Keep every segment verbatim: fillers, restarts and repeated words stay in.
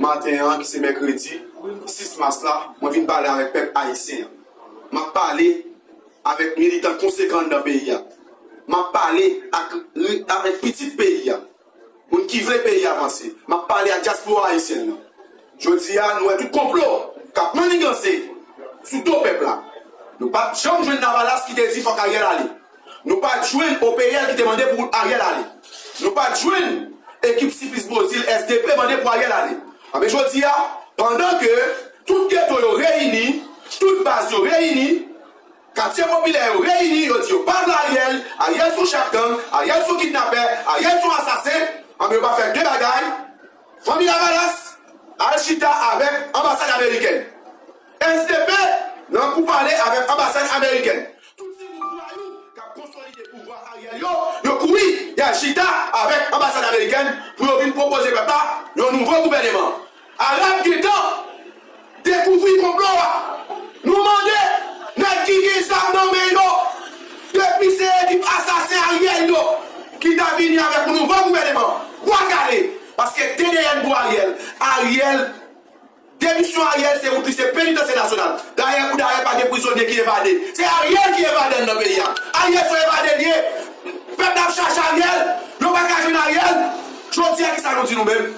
Maten an, ki se mèkredi sis mas la, mwen vin pale avèk pèp ayisyen an. M ap pale avèk militan konsekan anndan peyi a. M ap pale ak, avèk pitit peyi a. Moun ki vle peyi a vanse. M ap pale ak dyaspora ayisyèn nan. Jodi a, nou wè tout konplo k ap manniganse sou do pèp la. Nou pa t janm jwenn Lavalas ki te di fòk Ariel ale. Nou pa t jwenn O P L ki te mande pou Ariel ale. Nou pa t jwenn ekip Siplis Bozil S D P mande pou Ariel ale. Anben jodi a, pandan ke tout geto yo reyini, tout baz yo reyini, katye popilè yo reyini, yo di yo pa vle Ariel, Ariel se yon chèf gang, Ariel se yon kidnapè, Ariel se yon asasen, anben yo pa fè de bagay. Fanmi Lavalas al chita avèk anbasad amerikèn. S D P nan kou pale avèk anbasad amerikèn. Tout ti gwoup vwayou k ap konsolide pouvwa Ariel yo, yo kouri, y al chita avèk anbasad amerikèn pou yo vin pwopoze pèp la yon nouvo gouvèneman. Arab gentan dekouvri konplo a. Nou mande nèg ki gen zam nan men yo, depi se ekip asasen Ariel yo ki ta vini avèk yon nouvo gouvèneman, w a gade. Paske T D N pou Ariel. Ariel, demisyon Ariel se wout li, se penitansye nasyonal. Dayè pou dayè, pa gen prizonye ki evade. Se Ariel ki evade anndan peyi a. Ariel se yon evade li ye. Pèp la ap chache Ariel. Yo pa ka jwenn Ariel. Jodi a, kisa nou di nou menm?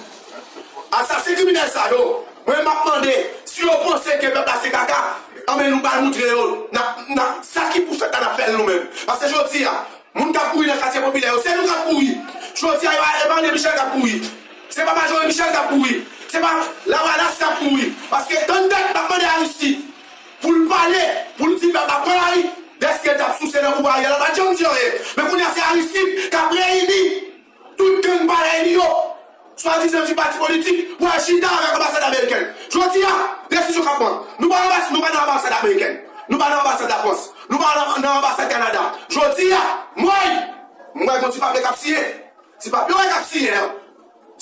Asasen kriminèl sa yo, mwen m ap mande, si yo panse ke pèp la se kaka, anben nou pral moutre yo, n ap, n ap, sa ki pou fèt la, n ap fè l nou menm. Paske jodi a, moun k ap kouri nan katye popilè yo, se nou k ap kouri. Jodi a, e pa, e pa André Michel k ap kouri. Se pa Majorie Michel k ap kouri. Se pa Lavalas k ap kouri. Paske tann tèt n ap mande Aristide pou l pale, pou l di pèp la pran lari. Dèske l t ap souse nan pouvwa Ariel la, pa t janm di anyen. Men kounye a, se Aristide k ap reyini tout gang parèy li yo, swadizan ti pati politik, pou al chita avèk anbasad amerikèn. Jodi a, desizyon k ap pran. Nou pa anbas-, nou pa nan anbasad amerikèn. Nou pa nan anbasad Lafrans. Nou pa nan, nan anbasad Kanada. Jodi a, mwen, mwen gon ti papye k ap siyen. Ti papye wè k ap siyen an.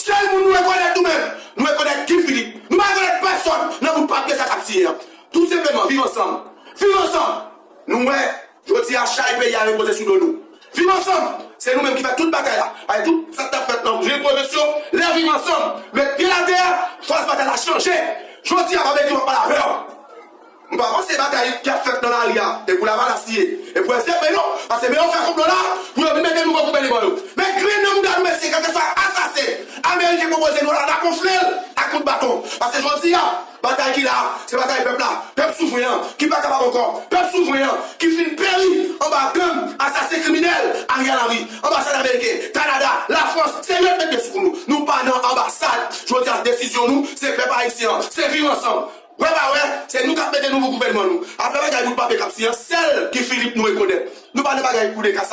Sèl moun nou rekonèt nou menm, nou rekonèt Guy Philippe. Nou pa rekonèt pèsòn nan bout papye sa k ap siyen an. Tou senpleman, viv ansanm. Viv ansanm. Nou wè, jodi a, chay peyi a repoze sou do nou. Viv ansanm, se nou menm ki fè tout batay la. Ay tout sa k t ap fèt nan vil pwovens yo, lè viv ansanm, met pye atè a, faz batay la chanje. Jodi a, Babekyou ap pale avè w. M pa panse batay ki ap fèt nan lari a, e pou Lavalas li ye, e pou S D P non, paske men yo fè konplo la, pou yo vin mete nouvo gouvèneman yo. Men grenn nan mouda nou, mesye, kèlkeswa asasen ameriken pwopoze nou la, n ap wonfle l ak kout baton. Paske jodi a, batay ki la, se batay pèp la, pèp souvren an, ki pa kapab ankò, pèp souvren an, ki fin peri anba gang, asasen kriminèl, Ariel Henry, anbasad ameriken, Kanada, Lafrans, se yo k met pye sou nou. Nou pa nan anbasad. Jodi a, desizyon nou, se pèp ayisyen an, se viv ansanm. Wè pa wè, se nou k ap mete nouvo gouvènman nou. Afè bagay bout papye k ap siyen an, sèl Guy Philippe nou rekonèt. Nou pa nan bagay koudeta,